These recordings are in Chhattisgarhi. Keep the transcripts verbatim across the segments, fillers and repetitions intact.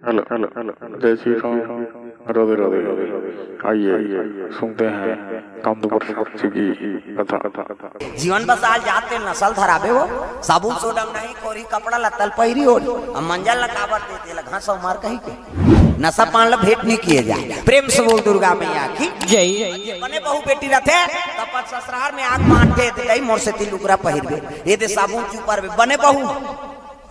हेलो, हेलो, हेलो, जय श्री राम, राधे राधे। आइए, सुनते हैं कामदेव प्रसाद जी की कथा। जीवन बसाल जाते नसल धराबे हो, साबुन सोडा म नहीं, कोरी कपड़ा लत्तल पहिरी हो, अब मंजल ल काबर देते ल घास मार कही के। नशा पान ल भेंट नहीं किए जाए। प्रेम से बोल दुर्गा मैया की जय। बने बहू बेटी रथे, त अपन ससुरार में आग बांट दे दे, मोर सेती लुगरा पहिरबे, ये दे साबुन चुपर बे, बने बहू।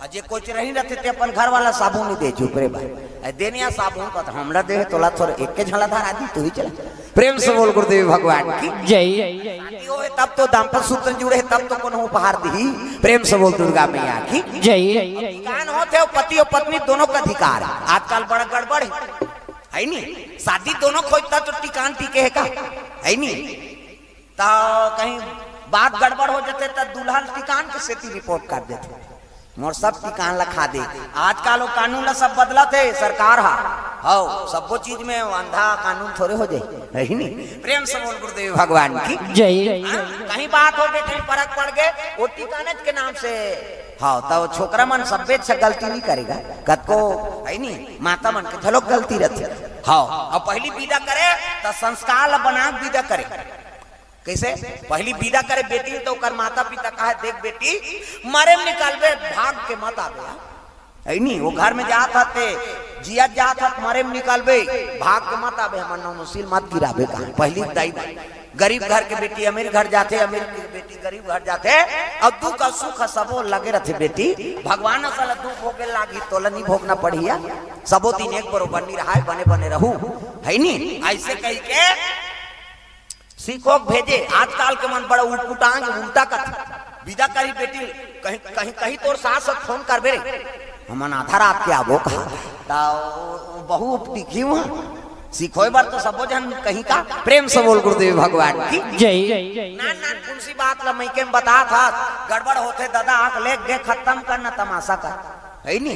अउ जे कोचरही रथे ते अपन घर वाला साबुन नहीं दे, चुप रे भाई। अउ देनिया साबुन का तो हमला दे, तोला थोड़ा एक के झला धरा दी, तू ही चला। प्रेम से बोल गुरुदेव भगवान की जय। शादी होए तब तो दाम्पत्य सूत्र जुड़े, तब तो कोनो उपहार दी। प्रेम से बोल दुर्गा मैया की जय। टिकान होथे पति अउ पत्नी दोनों का अधिकार। आजकल बड़ा गड़बड़ है, है नी? शादी दोनों खोजता तो टिकान टिके है का? है नी? त कहीं बात गड़बड़ हो जाथे त दुल्हन टिकान के सेती रिपोर्ट कर देथे, मोर सब टिकान ल खा दे। आजकल वो कानून ल सब बदलत हे सरकार हा। हव, सब्बो चीज में अंधा कानून थोड़े हो जाए, है नी? प्रेम से बोल गुरुदेव भगवान की जय। हाँ, कहीं बात हो गई, कहीं फरक पड़ गए, वो टिकाने के नाम से। हाँ, त वो छोकरा मन सब्बे से गलती नहीं करेगा, कतको है नी, माता मन के घलोक गलती रहती। हाँ, अब पहली विदा करे त संस्कार ल बना के विदा करे। कैसे? पहली विदा करे बेटी ल तो ओकर माता पिता कहे, "देख बेटी, मरे में निकालबे, भाग के मत आबे।" है नी, वो घर में जात हते, जियत जात हत, मरे में निकालबे, भाग के मत आबे, हमर नौनसील मत गिराबे कहा। पहली दाई, गरीब घर के बेटी अमीर घर जाथे, अमीर के बेटी गरीब घर जाथे, अउ दुख अउ सुख सबो लगे रहथे बेटी। भगवान असल दुख भोगे लागी, तोला नहीं भोगना पड़िया। सबो दिन एक बरोबर नहीं रहा है, बने बने रहू, है नी? ऐसे कही के सीखो के भेजे। आजकल के मन बड़ा उटपुटांग, उल्टा कथे। विदा करी बेटी, कहीं, कहीं, कहीं तोर सास ह फोन करबे रे, हमन आधा रात के आबो कहा, त बहू टिकी हुआ। सीखोए बर तो सबो झन कहीं का। प्रेम से बोल गुरुदेव भगवान की जय। नान नान कुंसी बात ल मइके में बतात हस, गड़बड़ होथे दादा, आंख लेक दे, खत्म कर ना तमाशा कर, है नी?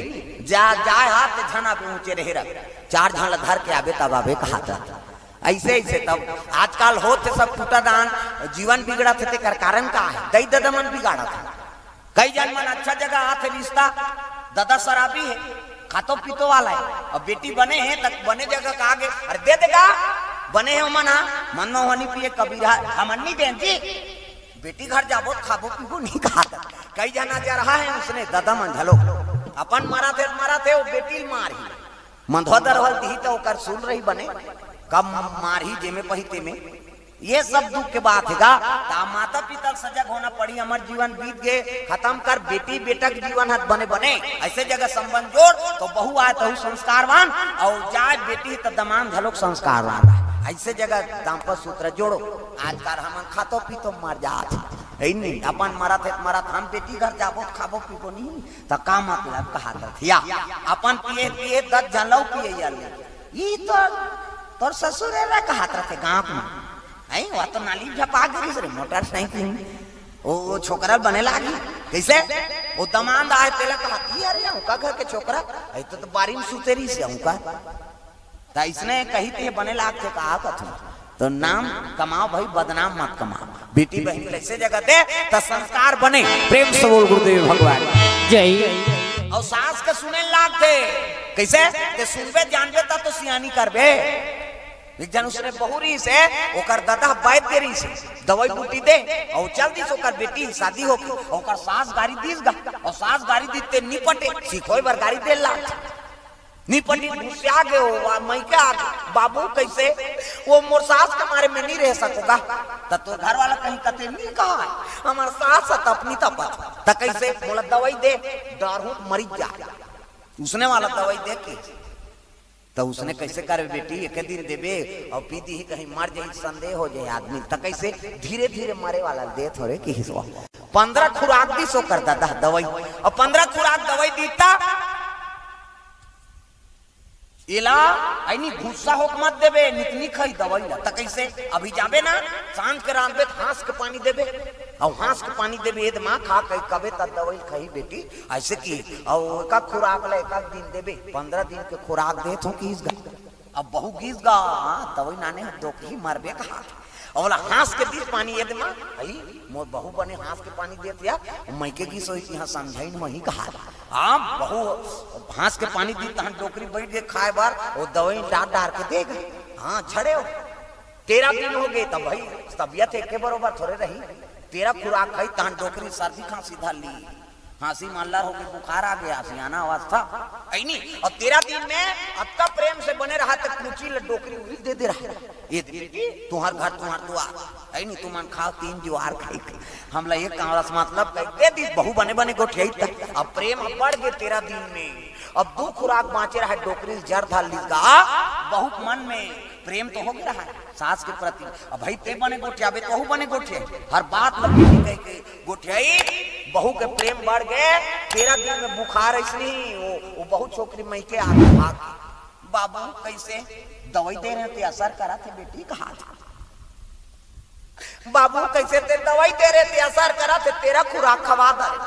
जा, जाए हाथ ते झन आबे ऊंचे रहे रह, चार झन ल धर के आबे तब आबे कहा था। ऐसे, ऐसे तब आजकल होत हे सब टूटा दान, जीवन बिगड़त हे, तेकर कारण का है? दई ददा मन बिगाड़त हे। कई जन मन अच्छा जगह आत हे रिश्ता, ददा शराबी है, खातो पीतो वाला है, अब बेटी बने है तक बने जगह का आगे, अरे दे देगा, बने है ओमन हा, मन्नो हनी पिए कबीरा, हमन नहीं दें जी, बेटी घर जाबो त खाबो पीबो नहीं कहा। कई जना जा रहा है उसने ददा मन घलो, अपन मरा थे, मरा थे, वो बेटी मार ही मंधवा दरवल दिही त ओकर सुन रही बने, कब मारही जेमे पही तेमे। ये सब दुख के बात हे गा। ता माता पिता सजग होना पड़ी, हमर जीवन बीत गे, खत्म कर, बेटी बेटा के जीवन हत बने बने, ऐसे जगह संबंध जोड़, तो बहू आए तहु संस्कारवान, अउ जाए बेटी त दमान घलोक संस्कारवान रहे। ऐसे जगह दाम्पत्य सूत्र जोड़ो। आजकल हमन खातो पीतो मर जात हे, है नहीं? अपन मरत हे त मरत, हम बेटी घर जाबो, खाबो पीबो नहीं। त का मतलब कहात रथे या? अपन पिए पिए दस झन ल अउ पिए या ले। ई तो तोर ससुर एला कहात रथे गांव में। हैं, वो तो नाली झपा गिरिस रे मोटरसाइकिल में। ओ, ओ छोकरा बने लागी। कैसे? वो दमांद आए तेला कहात, "ई अरे उनका घर के छोकरा, ऐ तो, तो बारी में सुते रहिस हे उनका।" त इसने कही ते बने लागथे का कथू। तो नाम कमाओ भाई, बदनाम मत कमाओ। बेटी बहन कैसे जगह दे त संस्कार बने। प्रेम से बोल गुरुदेव भगवान जय। अउ सास के सुने लागथे, कैसे? ते सुनबे जानबे त तो सियानी करबे। एक जन उसने बहू रहिस हे, ओकर ददा बैद दे रहिस हे, दवाई बूटी दे, अउ चल दिस ओकर बेटी शादी होके, ओकर सास गारी दिस गा, अउ सास गारी दिस ते निपटे, सिखोय बर गारी दे लाग। निपटी गुस्सा गे हो, वा मइके आ गे। बाबू, कैसे? वो मोर सास के मारे में नहीं रह सकोगा। त तोर घर वाला कहीं कते नहीं कहा है, हमार सास है त अपनी तपत। त कैसे? बोला, "दवाई दे, डर हूँ मरी जा।" उसने वाला दवाई दे के। त उसने कैसे करे, "बेटी, एक दिन देबे और पी दी ही, कहीं मर जाही, संदेह हो जाए आदमी।" त कैसे? धीरे धीरे मरे वाला दे थोड़े की हिस्सा। पंद्रह खुराक दी सो कर दादा दवाई, और पंद्रह खुराक दवाई दीता। एला ऐनी गुस्सा होक मत देबे, निकनी खाई दवाई ला। त कैसे? अभी जाबे ना, सांझ के रांधबे त हाँस के पानी देबे, अउ हाँस के पानी देबे, एद माँ खा कही कबे त दवाई खाही बेटी, ऐसे की। अउ एका खुराक ला एका दिन देबे, पंद्रह दिन के खुराक देत हो किस गा। अब बहू गिस गा, हाँ, दवाई नाने दो की मरबे कहा। अउ ओला हाँस के दीस पानी, ये दे माँ, अई, मोर बहू बने हाँस के पानी देत या, मइके गिस होही, इहाँ समझाइन मही कहा। हाँ, बहू हाँस के पानी दीस, तहन डोकरी बइठ गे खाए बर, ओ दवई डार डार के दे गे। हाँ, झड़े हो। तेरह दिन हो गे, तब भाई तबियत एके बरोबर थोरे रही। तेरह खुराक खाई, तहन डोकरी सर्दी खांसी धर ली। खांसी मालदार हो गे, बुखार आ गे, आशियाना अवस्था। अइनी, अउ तेरह दिन में अतका प्रेम से बने रहा, त कुची ल डोकरी उही दे दे रहा। ये दे बेटी, तुंहर घर, तुंहर दुआर। अइनी, तुमन खाव तीन जुआर खाई के। हमला एक कांवरस मतलब कहि दे दीस, बहू बने बने गोठियाई त। अब प्रेम अब बढ़ गे तेरह दिन में। अब दू खुराक बांचे रहा, डोकरी ल जर धर लीस गा। बहू के मन में प्रेम तो हो गे रहा सास के प्रति। अब भाई ते बने गोठियाबे, तहू बने गोठियाई। हर बात ल बेटी कहि के गोठियाई। बहू के प्रेम बढ़ गे। तेरह दिन में बुखार अइसनी, वो, वो बहू छोकरी मइके आके भाग। बाबू, कइसे? दवई दे रहेंव ते असर करत हे बेटी, कहा था। बाबू, कइसे ते दवई दे रहे ते असर करत हे, तेरह खुराक खवा दे रहे।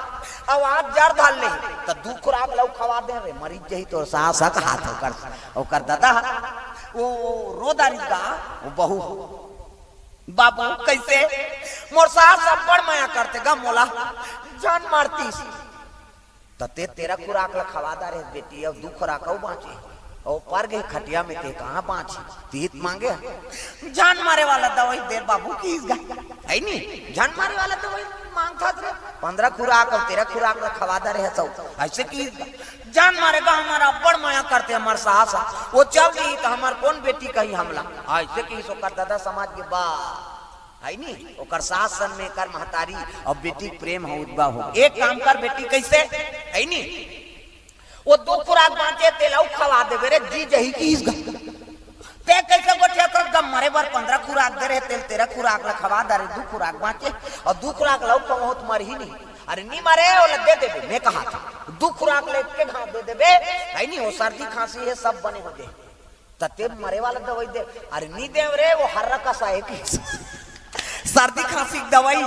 अब आज जर धर ले, त दू खुराक ल अउ खवा दे रे, मरी जही तोर सास ह, कहा था ओकर, ओकर ददा ह। वो रो डारिस गा, वो बहू। बाबू, कइसे? मोर सास अब्बड़ मया करथे गा मोला, झन मरतिस। त ते तेरह खुराक ल खवा डारे बेटी, अउ दू खुराक अउ बांचे। अउ पर गे खटिया में, ते कहाँ बांचे? तीत मांगे। झन मरे वाला दवई दे बाबू, किहिस गा। अइनी, झन मरे वाला दवई मांगथस रे। पंद्रह खुराक अउ तेरह खुराक ल खवा डारे हस, अइसे किहिस गा। झन मरे गा, हमर अब्बड़ मया करथे हमर सास ह। वो चल दिही त हमर कोन बेटी कही हमला? अइसे किहिस ओकर ददा समझ गे बा। अइनी, ओकर सास सन में एकर महतारी अउ बेटी के प्रेम ह उदबा हो। एक काम कर बेटी, कइसे? अइनी, वो दू खुराक बांचे, तेला अउ खवा देबे रे, जी जही किहिस गा। ते कइसे गोठियाथस गा, मरे बर पंद्रह खुराक दे रहे, तेला तेरह खुराक ल खवा डारे, दू खुराक बांचे, अउ दू खुराक ल अउ खवाहूं त मरही नहीं। अरे नी मरे, ओला दे देबे, मैं कहा था। दू खुराक ल एके घांव दे देबे, अइनी, वो सर्दी खांसी हे, सब बने हो जाही। त ते मरे वाला दवई दे। अरे नी देंव रे, वो हर्रा कस हे कि। सर्दी खांसी के दवई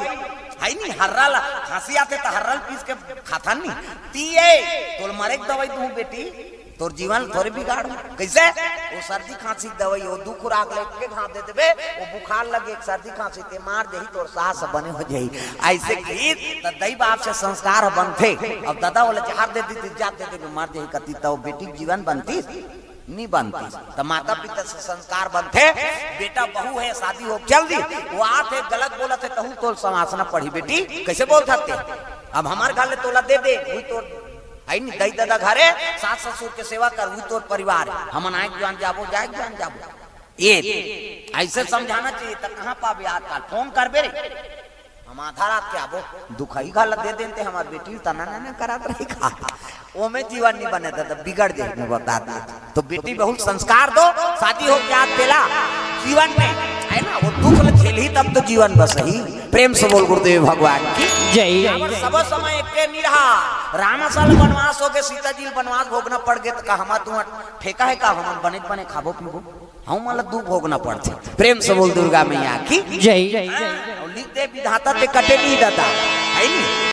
हे नी, हर्रा ला, खांसी आथे त हर्रा ला पीस के खाथन नी। ती ए, तोला मरे के दवई दूं बेटी, तोर जीवन ल थोरे बिगाड़हूं। कइसे? वो सर्दी खांसी के दवई, वो दू खुराक ल एके घांव दे देबे, वो बुखार लगे, सर्दी खांसी ते मर जही, तोर सास बने हो जही। अइसे किहिस त दई बाप से संस्कार बनथे। अब ददा ओला जहर दे दीस, जात दे देबे, मर जही कतिस, त वो बेटी के जीवन बनतिस? नी बनतिस। त माता पिता से संस्कार बनथे। बेटा बहू हे, शादी हो चल दिस, वो आथे गलत बोलत हे, तहू तोला संभालना पड़ही बेटी। कइसे बोलथस ते? अब हमर घर ले तोला दे दे, उही तोर, अइनी, दई ददा घर हे, सास ससुर के सेवा कर, उही तोर परिवार हे। हमन आए के जान जाबो, जाए के जान जाबो। ये अइसे समझाना चाहिए। त कहाँ पाबे आजकल? फोन करबे रे, हम आधा रात के आबो, दुखई घर ल दे देन ते हमर बेटी ल तना ना ना करत रही का। ओमे जीवन नी बने ददा, बिगड़ जाही, मैं बता दे। त बेटी बहू ल संस्कार दो, शादी हो के आत तेला जीवन में, हे ना, वो दुख ल झेलही तब तो जीवन बसही। प्रेम से बोल गुरुदेव भगवान की जय। हमर सबो समय एके नी रहा। राम सन ल बनवास हो गे, सीता जी ल बनवास भोगना पड़ गे, त का हमर तुंहर ठेका हे का? हमन बने बने खाबो पीबो। हमन ला दुख भोगना पड़थे। प्रेम से बोल दुर्गा मैया की जय। हाँ, अउ लिख दे विधाता ते कटे नी ददा, हे नी?